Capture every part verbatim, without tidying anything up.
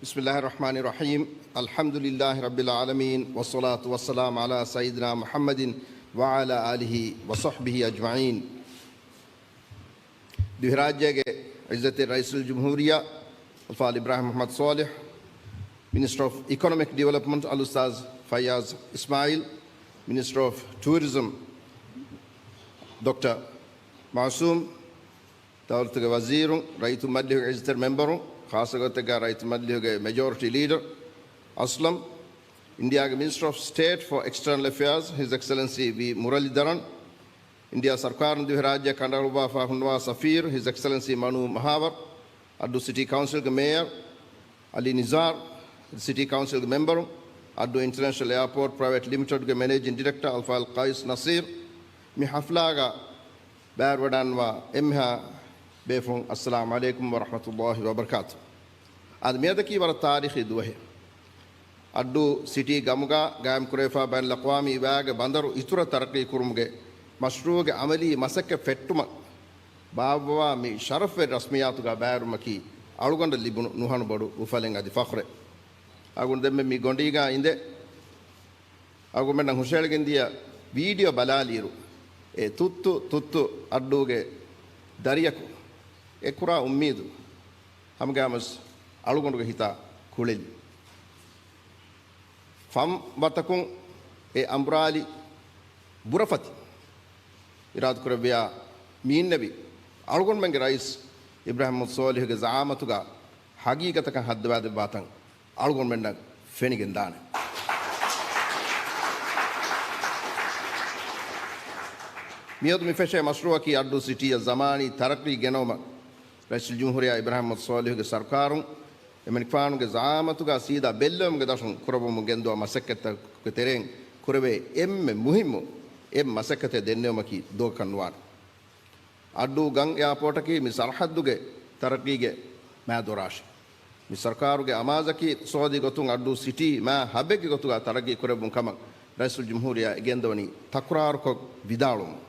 بسم الله الرحمن الرحيم. الحمد لله رب العالمين، والصلاة والسلام على سيدنا محمد وعلى آله وصحبه أجمعين. ދިވެހިރާއްޖޭގެ ޢިއްޒަތްތެރި ރައީސުލްޖުމްހޫރިއްޔާ އަލްފާޟިލް އިބްރާހިމް މުޙައްމަދު ޞާލިޙް، މިނިސްޓަރ އޮފް އިކޮނޮމިކް ޑިވެލޮޕްމަންޓް އަލްއުސްތާޛް ފައްޔާޒް އިސްމާޢީލް، މިނިސްޓަރ އޮފް ޓޫރިޒަމް ޑޮކްޓަރ މަޢުޞޫމް، ދައުލަތުގެ ވަޒީރުން، ރައްޔިތު މަޖިލީހުގެ އިއްޒަތްތެރި މެމްބަރުން، ޚާއްޞަ ގޮތެއްގަ ރައްޔިތު މަޖިލީހުގެ މެޖޯރިޓީ ލީޑަރ އަސްލަމް، އިންޑިއާގެ މިނިސްޓަރ އޮފް ސްޓޭޓް ފޯ އެކްސްޓަރނަލް އެފެއާޒް ހިސް އެކްސެލެންސީ ވީ މުރަލިދަރަން، އިންޑިއާ ސަރުކާރުން ދިވެހިރާއްޖެ ކަނޑައަޅުއްވާފަ ހުންނަވާ ސަފީރު ހިސް އެކްސެލެންސީ މަނޫ މަހާވަރު، އައްޑޫ ސިޓީ ކައުންސިލްގެ މޭޔަރު އަލީ ނިޒާރު، ސިޓީ ކައުންސިލްގެ މެމްބަރު، އައްޑޫ އިންޓަރނޭޝަނަލް އެއާޕޯޓް ޕްރައިވެޓް ލިމިޓެޑްގެ މެނޭޖިން ޑިރެކްޓަރ އަލްފާޟިލް ޤައިސް ނަޞީރު، މި ޙަފްލާގަ ބައިވެރިވެވަޑައިގަންނަވާ އެންމެހާ ބޭފުޅުން، އައްސަލާމު ޢަލައިކުމް ވަރަޙްމަތުﷲި ވަބަރަކާތު. އާދެ، މިއަދަކީ ވަރަށް ތާރީޚީ ދުވަހެއް. އައްޑޫ ސިޓީ ގަމުގަ ގާއިމްކުރެވިފާ ބައިނަލްއަޤްވާމީ ވައިގެ ބަނދަރު އިތުރަށް ތަރައްޤީ ކުރުމުގެ މަޝްރޫޢުގެ ޢަމަލީ މަސައްކަތް ފެއްޓުމަށް ބާއްވަވާ މި ޝަރަފްވެރި ރަސްމިއްޔާތުގަ ބައިވެރިވުމަކީ އަޅުގަނޑަށް ލިބުނު ނުހަނު ބޮޑު އުފަލެއް އަދި ފަޚުރެއް. އަޅުގަނޑު ދެންމެ މި ގޮނޑީގަ އިނދެ، އަޅުގަނޑަށް ހުށައެޅިގެންދިޔަ ވީޑިއޯ ބަލާލިއިރު، އެ ތުއްތު ތުއްތު އައްޑޫގެ ދަރިޔަކު އެ ކުރާ އުއްމީދު ހަމަގައިމުވެސް އަޅުގަނޑުގެ ހިތާ ކުޅެލި. ފަން ވަތަކުން އެ އަނބުރާލި ބުރަފަތި އިރާދަކުރެއްވިޔާ މީންނެވި އަޅުގަނޑުމެންގެ ރައީސް އިބްރާހިމް މުޙައްމަދު ޞާލިޙުގެ ޒަޢާމަތުގަ ޙަޤީޤަތަކަށް ހައްދަވާދެއްވާތަން އަޅުގަނޑުމެންނަށް ފެނިގެންދާނެ. މިއަދު މި ފެށޭ މަޝްރޫޢަކީ އައްޑޫ ސިޓީއަށް ޒަމާނީ ތަރައްޤީ ގެނައުމަށް ރައީސުލްޖުމްހޫރިއްޔާ އިބްރާހިމް މުޙައްމަދު ޞާލިޙުގެ ސަރުކާރުން އެމަނިކުފާނުގެ ޒަޢާމަތުގަ ސީދާ ބެއްލެވުމުގެ ދަށުން ކުރައްވަމުން ގެންދަވާ މަސައްކަތްތަކުގެ ތެރެއިން ކުރެވޭ އެންމެ މުހިއްމު އެއް މަސައްކަތެއް ދެންނެވުމަކީ ދުވަހަކަށް ނުވާނެ. އައްޑޫ ގަން އެއާޕޯޓަކީ މި ސަރަޙައްދުގެ ތަރައްޤީގެ މާ ދޮރާށޭ. މި ސަރުކާރުގެ އަމާޒަކީ އިޤްތިޞާދީ ގޮތުން އައްޑޫ ސިޓީ މާ ހަބެއްގެ ގޮތުގަ ތަރައްޤީ ކުރެއްވުން ކަމަށް ރައީސުލްޖުމްހޫރިއްޔާ ގެންދަވަނީ ތަކުރާރުކޮށް ވިދާޅުވުމުން.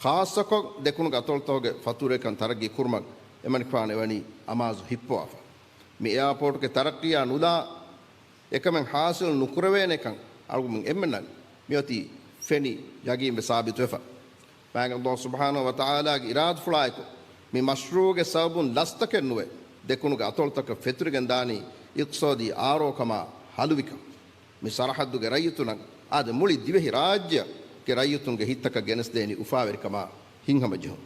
ޚާއްޞަކޮށް ދެކުނުގެ އަތޮޅުތަކުގެ ފަތުރުވެރިކަން ތަރައްޤީ ކުރުމަށް އެމަނިކުފާނު އެވަނީ އަމާޒު ހިއްޕަވާފަ. މި އެއާޕޯޓުގެ ތަރައްޤީއާ ނުލާ އެކަމެއް ހާސިލް ނުކުރެވޭނެކަން އަޅުގަނޑުމެން އެންމެންނަށް މިއޮތީ ފެނި ޔަގީންވެ ސާބިތުވެފަ. މާތް ﷲ ސުބްޙާނަހޫ ވަތަޢާލާގެ އިރާދަފުޅާއެކު، މި މަޝްރޫޢުގެ ސަބަބުން ލަސްތަކެއް ނުވެ، ދެކުނުގެ އަތޮޅުތަކަށް ފެތުރިގެން ދާނީ އިޤްތިޞާދީ އާރޯކަމާ ހަލުވިކަން. މި ސަރަޙައްދުގެ ރައްޔިތުންނަށް އާދެ، މުޅި ދިވެހި ރާއްޖެއަށް ގެ ރައްޔިތުންގެ ހިތްތަކަށް ގެނެސްދޭނީ އުފާވެރިކަމާ ހިތްހަމަޖެހުން.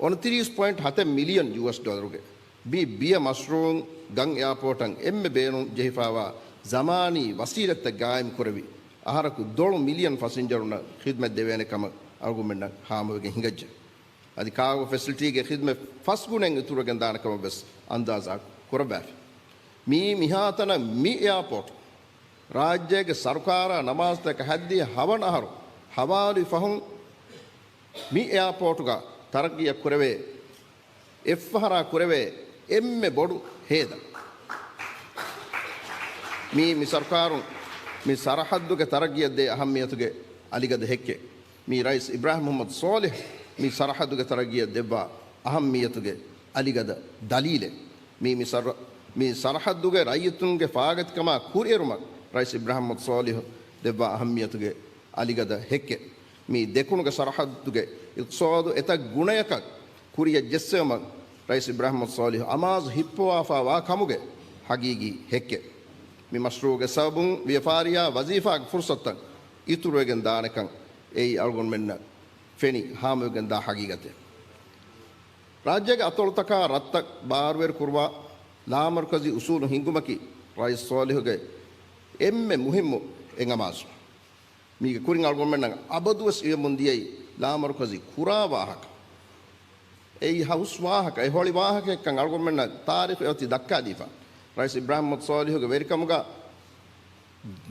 އުނަތިރީސް ޕޮއިންޓް ހަތެއް މިލިއަން ޔޫއެސް ޑޮލަރުގެ ބި ބިޔަ މަޝްރޫޢުން ގަން އެއާޕޯޓަށް އެންމެ ބޭނުން ޖެހިފާވާ ޒަމާނީ ވަސީލަތްތައް ގާއިމް ކުރެވި، އަހަރަކު ދޮޅު މިލިއަން ފަސިންޖަރުންނަށް ޚިދްމަތް ދެވޭނެ ކަމަށް އަޅުގަނޑުމެންނަށް ހާމަވެގެން ހިނގައްޖެ. އަދި ކާގޯ ފެސިލިޓީގެ ޚިދްމަތް ފަސް ގުނައެއް އިތުރުވެގެން ދާނެ ކަމަށް ވެސް އަންދާޒާ ކުރައްވާފި. މީ މިހާތަނަށް މި އެއާޕޯޓް ރާއްޖޭގެ ސަރުކާރާ ނަމާދުތަކަށް ހައްދިޔަ ހަވަނަ އަހަރު ހަވާލުވި ފަހުން މި އެއާޕޯޓުގަ ތަރައްގީއަށް ކުރެވޭ، އެއްފަހަރާ ކުރެވޭ އެންމެ ބޮޑު ހޭދަ. މީ މި ސަރުކާރުން މި ސަރަހައްދުގެ ތަރައްގީއަށް ދޭ އަހައްމިޔަތުގެ އަލިގަދަ ހެއްކެއް. މީ ރައީސް އިބްރާހިމް މުޙައްމަދު ޞާލިޙް މި ސަރަހައްދުގެ ތަރައްގީއަށް ދެއްވާ އަހައްމިޔަތުގެ އަލިގަދަ ދަލީލެއް. މީ މި ސަރަ-، މި ސަރަހައްދުގެ ރައްޔިތުންގެ ފާގަތިކަމާ ކުރިއެރުމަށް ރައީސް އިބްރާހިމް މުޙައްމަދު ޞާލިޙް ދެއްވާ އަހައްމިޔަތުގެ އަލިގަދަ ހެއްކެއް. މި ދެކުނުގެ ސަރަހައްދުގެ އިޤްތިޞާދު އެތައް ގުނަޔަކަށް ކުރިއަށް ޖެއްސެވުމަށް ރައީސް އިބްރާހިމް މުޙައްމަދު ޞާލިޙް އަމާޒު ހިއްޕަވާފާ ވާ ކަމުގެ ހަގީގީ ހެއްކެއް. މި މަޝްރޫޢުގެ ސަބަބުން ވިޔަފާރިއާ ވަޒީފާގެ ފުރުޞަތުތައް އިތުރުވެގެން ދާނެކަން އެއީ އަޅުގަނޑުމެންނަށް ފެނި ހާމަވެގެން ދާ ހަގީގަތެއް. ރާއްޖޭގެ އަތޮޅުތަކާ ރަށްތައް ބާރުވެރި ކުރުވާ ލާމަރުކަޒީ އުސޫލު ހިންގުމަކީ ރައީސް ޞާލިޙުގެ އެންމެ މުހިއްމު އެއް އަމާޒު. މީގެ ކުރިން އަޅުގަނޑުމެންނަށް އަބަދުވެސް އިވެމުން ދިޔައީ ލާމަރުކަޒީ ކުރާ ވާހަކަ. އެއީ ހައުސް ވާހަކަ، އެ ހޮޅި ވާހަކައެއްކަން އަޅުގަނޑުމެންނަށް ތާރީޚު އެއޮތީ ދައްކާދީފަ. ރައީސް އިބްރާހިމް މުޙައްމަދު ޞާލިޙުގެ ވެރިކަމުގަ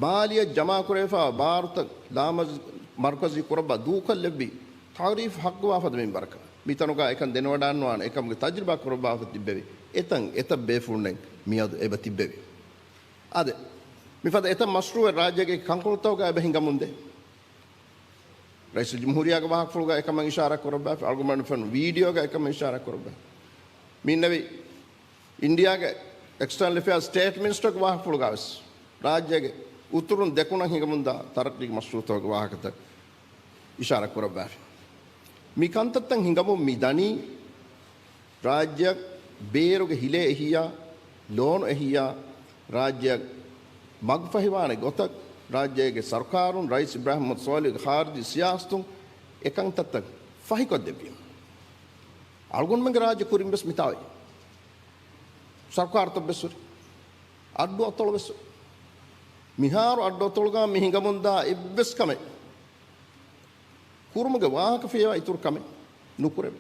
މާލިޔަށް ޖަމާކުރެވިފާ ބާރުތައް ލާމަރުކަޒީ ކުރައްވާ ދޫކޮށްލެއްވި ތަޢުރީފު ޙައްޤުވާފަދަ މިންވަރަކަށް. މިތަނުގަ އެކަން ދެނެވަޑައިންވާނެ އެކަމުގެ ތަޖުރިބާ ކުރައްވާފަ ތިއްބެވި. އެތަން އެތައް ބޭފުޅުންނެއް މިއަދު އެބަ ތިއްބެވި. އާދެ، މިފަދަ އެތައް މަޝްރޫޢެއް ރާއްޖޭގެ ކަންކޮޅުތަކުގަ އެބަ ހިނގަމުންދޭ. ރައީސުލްޖުމްހޫރިއްޔާގެ ވާހަކަފުޅުގަ އެކަމަށް އިޝާރާ ކުރައްވާފި، އަޅުގަނޑުމެން ފެނުނު ވީޑިއޯގަ އެކަމަށް އިޝާރާ ކުރައްވާފި. މިންނެވި އިންޑިއާގެ އެކްސްޓަރނަލް އެފެއާސް ސްޓޭޓް މިނިސްޓަރގެ ވާހަކަފުޅުގަވެސް ރާއްޖޭގެ އުތުރުން ދެކުނަށް ހިނގަމުންދާ ތަރައްގީގެ މަޝްރޫޢުތަކުގެ ވާހަކަތައް އިޝާރާތް ކުރައްވާފި. މި ކަންތައްތައް ހިނގަމުން މި ދަނީ، ރާއްޖެއަށް ބޭރުގެ ހިލޭ އެހިއްޔާ، ލޯނު އެހިއްޔާ، ރާއްޖެއަށް މަގުފަހިވާނެ ގޮތަށް، ރާއްޖޭގެ ސަރުކާރުން، ރައީސް އިބްރާހިމް މުޙައްމަދު ޞާލިޙުގެ ޚާރިޖީ ސިޔާސަތުން އެކަންތައްތައް ފަހިކޮށްދެއްވީމަ. އަޅުގަނޑުމެންގެ ރާއްޖެ ކުރިން ވެސް މިތާ އޮތް. ސަރުކާރުތައް ވެސް ހުރި. އައްޑު އަތޮޅު ވެސް ހުރި. މިހާރު އައްޑު އަތޮޅުގަ މި ހިނގަމުންދާ އެއްވެސް ކަމެއް ކުރުމުގެ ވާހަކަ ފިޔަވާ އިތުރު ކަމެއް ނުކުރެވޭ.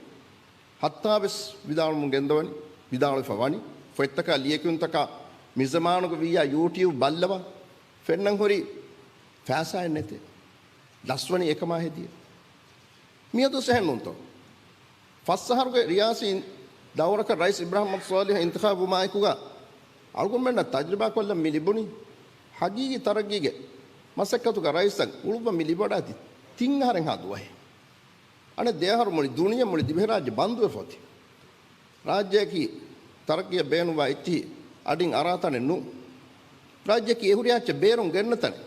ހައްތާވެސް ވިދާޅުވަމުން ގެންދަވަނީ، ވިދާޅުވެފަ ވަނީ، ފޮތްތަކާ ލިޔެކިޔުންތަކާ މިޒަމާނުގަ ވިއްޔާ ޔޫޓިއުބް ބައްލަވާ ފެންނަން ހުރި ފައިސާއެއް ނެތޭ. ލަސްވަނީ އެކަމާ ހެދިޔަ. މިއަދު ސެހެން ނޫންތޯ؟ ފަސް އަހަރުގެ ރިޔާސީ ދައުރަކަށް ރައީސް އިބްރާހިމް މުޙައްމަދު ޞާލިޙު އިންތިޚާބު ވުމާއެކުގަ އަޅުގަނޑުމެންނަށް ތަޖުރިބާ ކޮށްލަން މި ލިބުނީ ހަގީގީ ތަރައްގީގެ މަސައްކަތުގަ ރައީސަށް އުޅުއްވަން މި ލިބިވަޑާތީ ތިން އަހަރެއްހާ ދުވަހެއް. އަނެއް ދެ އަހަރު މުޅި ދުނިޔެ މުޅި ދިވެހިރާއްޖެ ބަންދުވެފަ އޮތީ. ރާއްޖެއަކީ ތަރައްގީއަށް ބޭނުންވާ އެއްޗިހި އަޑިން އަރާ ތަނެއް ނޫން. ރާއްޖެއަކީ އެ ހުރިހާ އެއްޗެއް ބޭރުން ގެންނަ ތަނެއް.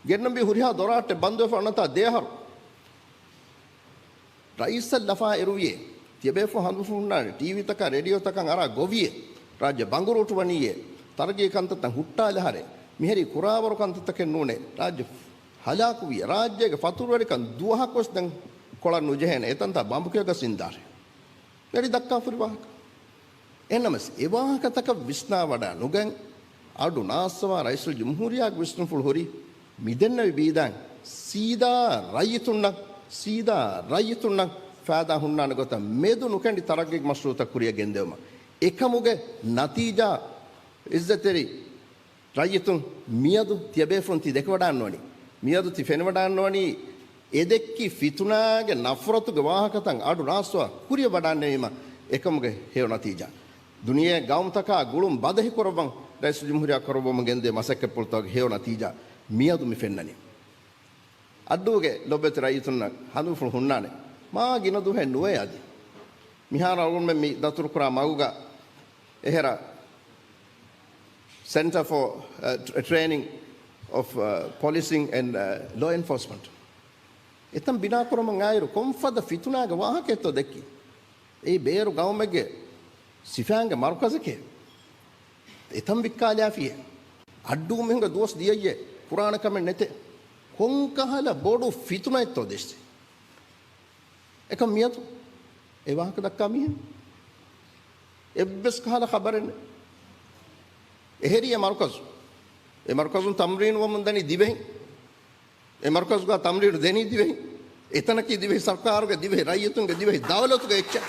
ގެންނަންވީ ހުރިހާ ދޮރާއްޓެއް ބަންދުވެފަ އޮންނަތާ ދެ އަހަރު. ރައީސަށް ލަފާ އެރުވިއޭ، ތިޔަބޭފުޅުން ހަނދުފުޅު ހުންނާނެ، ޓީވީތަކާ ރޭޑިއޯތަކަށް އަރާ ގޮވިއޭ، ރާއްޖެ ބަނގުރޫޓު ވަނީއޭ، ތަރައްގީ ކަންތައްތައް ހުއްޓާލާ އަހަރެއް، މިހެރީ ކުރާވަރު ކަންތައްތަކެއް ނޫނޭ، ރާއްޖެ ހަލާކުވިއޭ، ރާއްޖޭގެ ފަތުރުވެރިކަން ދުވަހަކުވެސް ދެން ކޮޅަށް ނުޖެހޭނެ، އެތަންތާ ބަނބުކެއުގަ ސިންދާށޭ. ވެރި ދައްކާފަ ހުރި ވާހަކަ. އެހެންނަމަވެސް، އެ ވާހަކަތަކަށް ވިސްނާވަޑާ ނުގަން، އަޑު ނާއްސަވާ ރައީސުލްޖުމްހޫރިއްޔާގެ ވިސްނުންފުޅު ހުރީ، މިދެންނެވި ބީދާން ސީދާ ރައްޔިތުންނަށް، ސީދާ ރައްޔިތުންނަށް ފައިދާ ހުންނާނެ ގޮތަށް މެދު ނުކެނޑި ތަރައްގީގެ މަޝްރޫޢުތައް ކުރިއަށް ގެންދެވުމަށް. އެކަމުގެ ނަތީޖާ، އިއްޒަތްތެރި ރައްޔިތުން، މިއަދު ތިޔަބޭފުޅުން ތި ދެކެވަޑާންވަނީ، މިއަދު ތި ފެނިވަޑާންވަނީ، އެ ދެއްކި ފިތުނާގެ ނަފްރަތުގެ ވާހަކަތައް އަޑު ނާސްވާ ކުރިއަށް ވަޑާންނެވީމަ، އެކަމުގެ ހެޔޮ ނަތީޖާ. ދުނިޔޭ ގައުމުތަކާ ގުޅުން ބަދަހި ކުރައްވަން ރައީސުލްޖުމްހޫރިއްޔާ ކުރައްވަމުން ގެންދޭ މަސައްކަތްޕުޅުތަކުގެ ހެޔޮ ނަތީޖާ މިއަދު މި ފެންނަނީ. އައްޑޫގެ ލޮބުވެތި ރައްޔިތުންނަށް ހަނދުފުޅު ހުންނާނެ. މާ ގިނަ ދުވަހެއް ނުވޭ އަދި. މިހާރު އަޅުގަނޑުމެން މި ދަތުރުކުރާ މަގުގަ އެހެރަ Centre for, uh, Tr-, Training of, uh, Policing and, uh, Law Enforcement. އެތަން ބިނާކުރަމުން އާއިރު ކޮންފަދަ ފިތުނާގެ ވާހަކައެއްތޯ ދެއްކީ؟ އެއީ ބޭރު ގައުމެއްގެ ސިފައިންގެ މަރުކަޒެކޭ. އެތަން ވިއްކާލާފިއޭ. އައްޑޫ މީހުންގެ ދުވަސް ދިޔައީއޭ، ކުރާނެ ކަމެއް ނެތޭ. ކޮންކަހަލަ ބޮޑު ފިތުނައެއްތޯ ދެއްސި؟ އެކަމް މިއަދު އެ ވާހަކަ ދައްކާ މީހެއް އެއްވެސް ކަހަލަ ޚަބަރެއް ނެތް. އެހެރީ އެ މަރުކަޒު. އެ މަރުކަޒުން ތަމްރީނު ވަމުން ދަނީ ދިވެހިން. އެ މަރުކަޒުގަ ތަމްރީނު ދެނީ ދިވެހިން. އެތަނަކީ ދިވެހި ސަރުކާރުގެ، ދިވެހި ރައްޔިތުންގެ، ދިވެހި ދައުލަތުގެ އެއްޗެއް.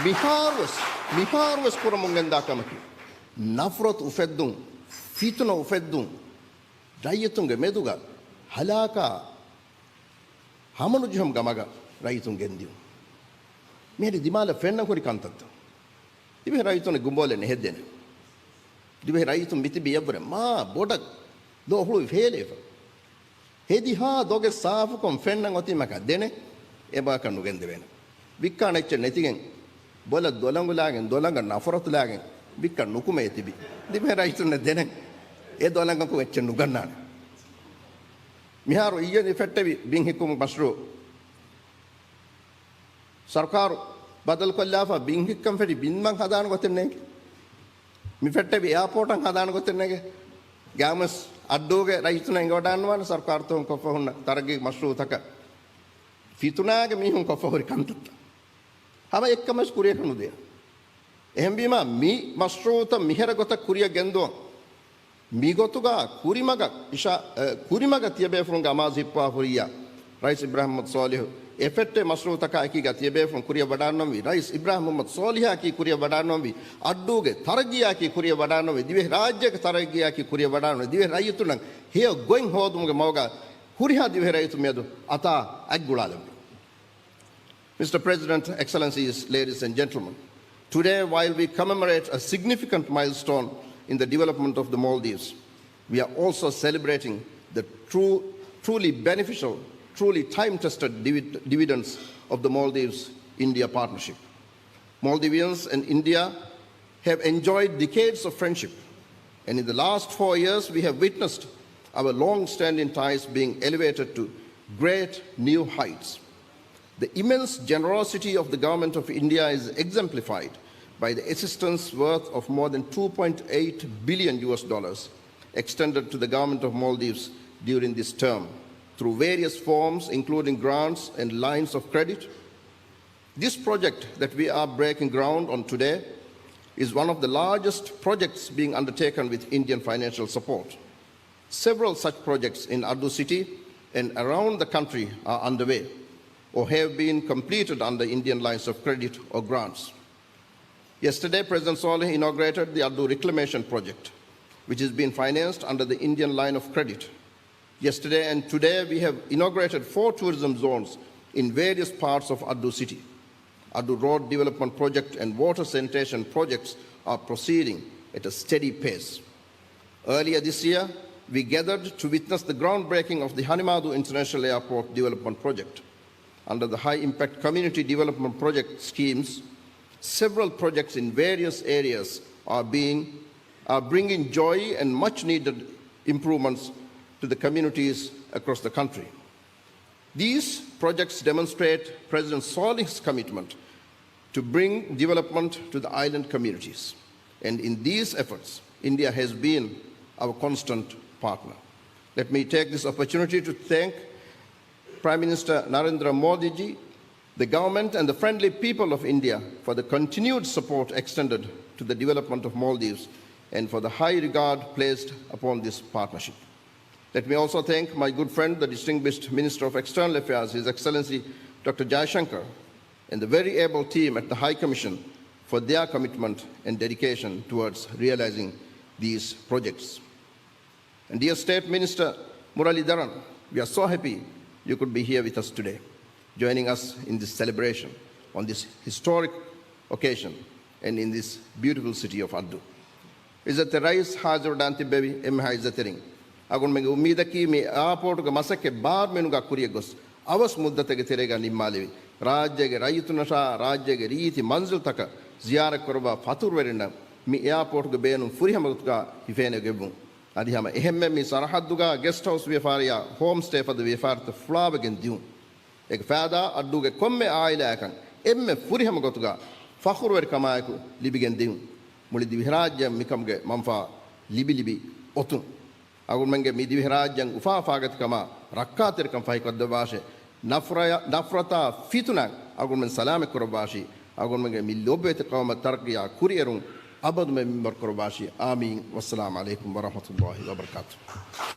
މިހާރުވެސް، މިހާރުވެސް ކުރަމުން ގެންދާ ކަމަކީ، ނަފްރަތު އުފެއްދުން، ފިތުނަ އުފެއްދުން، ރައްޔިތުންގެ މެދުގަ ހަލާކާ ހަމަނުޖެހުމުގެ މަގަށް ރައްޔިތުން ގެންދިޔުން. މިހެރީ ދިމާލަށް ފެންނަން ހުރި ކަންތައްތައް. ދިވެހި ރައްޔިތުން ގުނބޯލެއް ނެހެއްދޭނެ. ދިވެހި ރައްޔިތުން މިތިބީ އެއްވުރެ މާ ބޮޑަށް ލޯ ހުޅުވި ފޭލޭފަ. ހެދިހާ ދޮގެއް ސާފުކޮށް ފެންނަން އޮތީމަކާ ދެނެ އެބަޔަކަށް ނުގެންދެވޭނެ. ވިއްކާނެ އެއްޗެއް ނެތިގެން ބޮލަށް ދޮލަނގުލާގެން، ދޮލަނގަށް ނަފްރަތުލާގެން ވިއްކަން ނުކުމެ ތިބި. ދިވެހި ރައްޔިތުންނަށް ދެނެ އެ ދޮލަނގަކުން އެއްޗެއް ނުގަންނާނެ. މިހާރު އިއްޔެ މި ފެއްޓެވި ބިން ހިއްކުމުގެ މަޝްރޫޢު ސަރުކާރު ބަދަލުކޮށްލާފަ ބިން ހިއްކަން ފެށި ބިން މަން ހަދާނެ ގޮތެއް ނޭނގެ. މި ފެއްޓެވި އެއާޕޯޓަށް ހަދާނެ ގޮތެއް ނޭނގެ. ގާމަސް އައްޑޫގެ ރައްޔިތުންނަށް އެނގިވަޑާންވާނެ ސަރުކާރުތަކުން ކޮށްފަ ހުންނަ ތަރައްގީ މަޝްރޫޢުތަކަށް ފިތުނާގެ މީހުން ކޮށްފަ ހުރި ކަންތައްތައް. ހަމަ އެއްކަމެއް ކުރިޔަކަށް ނުދިޔަ. އެހެންވީމާ، މި މަޝްރޫޢުތައް މިހެރަ ގޮތަށް ކުރިއަށް ގެންދުވަން މިގޮތުގަ ކުރިމަގަށް އިޝާ-، އެ، ކުރިމަގަށް ތިޔަބޭފުޅުންގެ އަމާޒު ހިއްޕަވާފަ ހުރިއްޔާ، ރައީސް އިބްރާހިމް މުޙައްމަދު ޞާލިޙު އެ ފެއްޓެވި މަޝްރޫޢުތަކާ އެކީގަ ތިޔަބޭފުޅުން ކުރިއަށް ވަޑާންނަންވީ، ރައީސް އިބްރާހިމް މުޙައްމަދު ޞާލިޙާ އެކީ ކުރިއަށް ވަޑާންނަންވީ، އައްޑޫގެ ތަރައްގީއާ އެކީ ކުރިއަށް ވަޑާންނަންވީ، ދިވެހި ރާއްޖޭގެ ތަރައްގީއާ އެކީ ކުރިއަށް ވަޑާންނަންވީ، ދިވެހި ރައްޔިތުންނަށް ހެޔޮ ގޮތް ހޯދުމުގެ މަގުގަ ހުރިހާ ދިވެހި ރައްޔިތުން މިއަދު އަތާ އަތްގުޅާލަންވީ. Mister President, Excellencies, ladies and gentlemen, today, while we commemorate a significant milestone in the development of the Maldives, we are also celebrating the true, truly beneficial, truly time-tested divid-, dividends of the Maldives-India partnership. Maldivians and India have enjoyed decades of friendship, and in the last four years, we have witnessed our long-standing ties being elevated to great new heights. The immense generosity of the Government of India is exemplified by the assistance worth of more than two point eight billion U S dollars extended to the Government of Maldives during this term through various forms, including grants and lines of credit. This project that we are breaking ground on today is one of the largest projects being undertaken with Indian financial support. Several such projects in Addu city and around the country are underway or have been completed under Indian lines of credit or grants. Yesterday, President Saleh inaugurated the Addu Reclamation Project, which is being financed under the Indian Line of Credit. Yesterday and today, we have inaugurated four tourism zones in various parts of Addu city. Addu Road Development Project and water sanitation projects are proceeding at a steady pace. Earlier this year, we gathered to witness the groundbreaking of the Hanimadu International Airport Development Project. Under the High Impact Community Development Project schemes, several projects in various areas are being, are bringing joy and much needed improvements to the communities across the country. These projects demonstrate President Saleh's commitment to bring development to the island communities. And in these efforts, India has been our constant partner. Let me take this opportunity to thank Prime Minister Narendra Modi ji, the government and the friendly people of India for the continued support extended to the development of Maldives and for the high regard placed upon this partnership. Let me also thank my good friend, the distinguished Minister of External Affairs, His Excellency Doctor Jaishankar, and the very able team at the High Commission for their commitment and dedication towards realizing these projects. And dear State Minister Muralidharan, we are so happy you could be here with us today, joining us in this celebration on this historic occasion and in this beautiful city of Addu. އިއްޒަތްތެރި ރައީސް، ހާޒިރުވެޑާން ތިއްބެވި އެންމެހާ އިއްޒަތްތެރިން، އަޅުގަނޑުމެންގެ އުއްމީދަކީ މި އެއާޕޯޓުގެ މަސައްކަތް ބާރުމިނުގާ ކުރިއަށް ގޮސް، އަވަސް މުއްދަތެއްގެ ތެރޭގަ ނިންމާލެވި، ރާއްޖޭގެ ރައްޔިތުންނަށާ ރާއްޖޭގެ ރީތި މަންޒިލްތަކަށް ޒިޔާރަތްކުރައްވާ ފަތުރުވެރިންނަށް މި އެއާޕޯޓުގެ ބޭނުން ފުރިހަމަ ގޮތުގާ ހިފޭނެގެވުން. އަދި ހަމަ އެހެންމެ މި ސަރަހައްދުގާ ގެސްޓް ހައުސް ވިޔަފާރިއާ ހޯމް ސްޓޭ ފަދަ ވިޔަފާރިތައް ފުޅާވެގެން ދިއުން. އޭގެ ފައިދާ އައްޑޫގެ ކޮންމެ އާއިލާއަކަށް އެންމެ ފުރިހަމަ ގޮތުގާ ފަޚުރުވެރިކަމާއެކު ލިބިގެން ދިއުން. މުޅި ދިވެހިރާއްޖެއަށް މިކަމުގެ މަންފާ ލިބި ލިބި އޮތުން. އަޅުގަނޑުމެންގެ މި ދިވެހިރާއްޖެއަށް އުފާ ފާގަތިކަމާ ރައްކާތެރިކަން ފަހިކޮށްދެއްވާށޭ. ނަފްރަޔަ-، ނަފްރަތާ ފިތުނަ އަޅުގަނޑުމެން ސަލާމަތްކުރައްވާށި. އަޅުގަނޑުމެންގެ މި ލޮބުވެތި ޤައުމަށް ތަރައްޤީއާ ކުރިއެރުން އަބަދުމެ މިންވަރު ކުރައްވާށި. އާމީން. ވައްސަލާމް ޢަލައިކުމް ވަރަޙްމަތުﷲި ވަބަރަކާތުހު.